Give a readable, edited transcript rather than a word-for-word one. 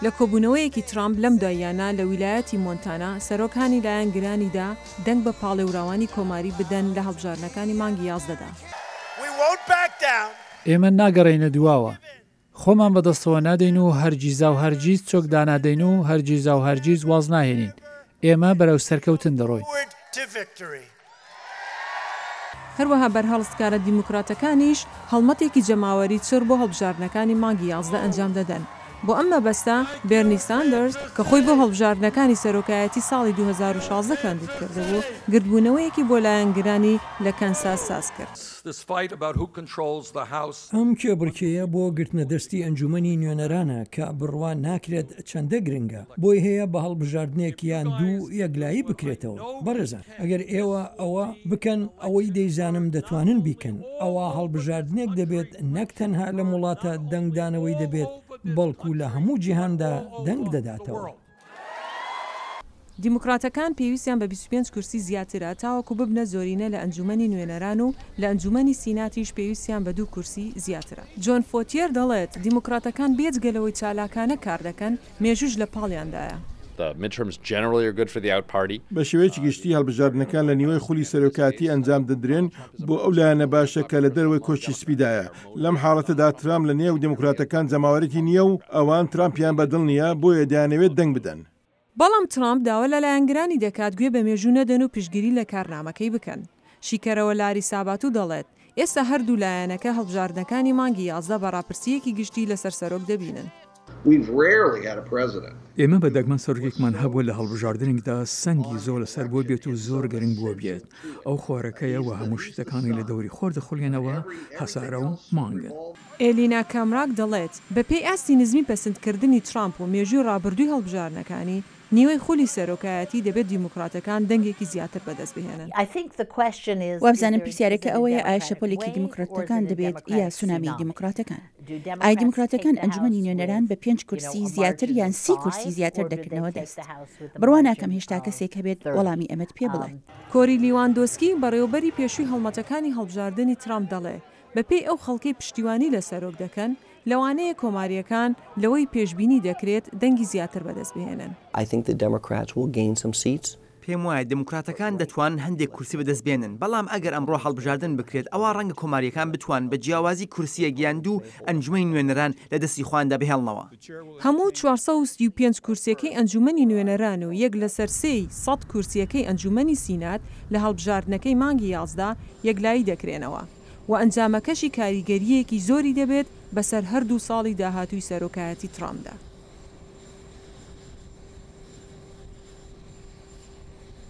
لە کۆبوونەوەیەکی ترامپ لەم دواییانە لە ویلایەتی مۆنتانا، سەرۆک هانی لایەنگرانی دا دەنگ بە پاڵێوراوانی کۆماری بدەن لە هەڵبژاردنەکانی مانگی یازدەدا. ئێمە ناگەڕێینە دواوە. خۆمان بەدەستەوە نادەین و هەرگیزاوهەرگیز چۆک دانادەین و هەرگیزاوهەرگیز واز ناهێنین. ئێمە بەرەو سەرکەوتن دەڕۆین. هەروەها بەرهەڵستکارە دیموکراتەکانیش هەڵمەتێکی جەماوەری چڕ بۆ هەڵبژاردنەکانی مانگی 11 ئەنجام دەدەن. بۆ ئەم مەبەستە بێرنی ساندەرز کە خۆی بۆ هەڵبژاردنەکانی سەرۆکایەتی ساڵی 2016 کاندید کردبوو، گردبوونەوەیەکی بۆ لایەنگرانی لە کەنساس ساز کرد. ئەم کێبڕکێیە بۆ گرتنەدەستی ئەنجومەنی نوێنەرانە کە بڕوا ناکرێت چەندە گرنگە، بۆی هەیە بە هەڵبژاردنێک یان دوو یەکلایی بکرێتەوە. بەڕێزان، ئەگەر ئێوە ئەوە بکەن، ئەوەی دەیزانم دەتوانن بیکەن، ئەوا هەڵبژاردنێک دەبێت نەک تەنها لەم وڵاتە دەنگدانەوەی دەبێت، بەڵکو لە هەموو جیهاندا دەنگ دەداتەوە. دیموکراتەکان پێویستیان بە 25 کورسی زیاترە تاوەکو ببنە زۆرینە لە ئەنجومەنی نوێنەران و لە ئەنجومەنی سیناتیش پێویستیان بە دوو کورسی زیاترە. جۆن فۆتیەر دەڵێت، دیموکراتەکان بێجگە لەوەی چالاکانە کاردەکەن، مێژووش لە پاڵیاندایە. بە شێوەیەکی گشتی هەڵبژاردنەکان لە نیوەی خولی سەرۆکایەتی ئەنجام دەدرێن، بۆ ئەو لایەنە باشە کە لە دەرەوەی کۆشکی سپیدایە. لەم حاڵەتەدا ترامپ لە نێو دێموکراتەکان جەماوەرێکی نییە و ئەوان ترامپیان بە دڵ نییە، بۆیە دەیانەوێت دەنگ بدەن. بەڵام ترامپ داوا لە لایەنگرانی دەکات گوێ بە مێژوو نەدەن و پشتگیری لە کارنامەکەی بکەن. شیکەرەوە لاری ساباتو دەڵێت، ئێستا هەردوو لایەنەکە هەڵبژاردنەکانی مانگی 11 بە ڕاپرسییەکی گشتی لەسەر سەرۆک دەبینن. ئێمە بە دەگمەن سەرۆکێکمان هەبووە لە هەڵبژاردنێکدا سەنگی زۆر لەسەر بووە بێت و زۆر گرنگ بووە بێت. ئەو خۆرەکەیە و هەموو شتەکانی لە دەوری خۆر دەخولێنەوە، هەسارە و مانگن. ئێلینا کامراک دەڵێت، بەپێی ئاستی نزمی پەسندکردنی ترامپ و مێژووی ڕابردووی هەڵبژاردنەکانی، نیوەی خولی سەرۆکایەتی دەبێت دیموکراتەکان دەنگێکی زیاتر بەدەست بهێنن. وابزانم پرسیارەکە ئەوەیە ئایا شەپۆلێکی دیموکراتەکان دەبێت یا سونامی دیموکراتەکان؟ ئایا دیموکراتەکان ئەنجومەنی نوێنەران بە پێنج کورسی زیاتر یان 30 کورسی زیاتر دەکردنەوە دەست؟ بڕوا ناکەم هێشتا کەسێک هەبێت وەڵامی ئەمەت پێ بڵێت. کۆری لیواندۆسکی، بەڕێوەبەری پێشووی هەڵمەتەکانی هەڵبژاردنی ترامپ دەڵێ، بەپێی ئەو خەڵکەی پشتیوانی لە سەرۆک دەکەن، لەوانەیە کۆمارییەکان لەوەی پێشبینی دەکرێت دەنگی زیاتر بەدەست بهێنن. پێم وایە دێموکراتەکان دەتوانن هەندێک کورسی بەدەست بێنن، بەڵام ئەگەر ئەمڕۆ هەڵبژاردن بکرێت، ئەوا ڕەنگە کۆمارییەکان بتوانن بە جیاوازی کورسییەک یان دوو ئەنجومەنی نوێنەران لە دەستی خۆیاندا بهێڵنەوە. هەموو 435 کورسییەکەی ئەنجومەنی نوێنەران و یەک لەسەر سێی 100 کورسییەکەی ئەنجومەنی سینات لە هەڵبژاردنەکەی مانگی 11 یەکلایی دەکرێنەوە و ئەنجامەکەشی کاریگەرییەکی زۆری دەبێت بەسەر هەردوو ساڵی داهاتووی سەرۆکایەتی ترامپدا.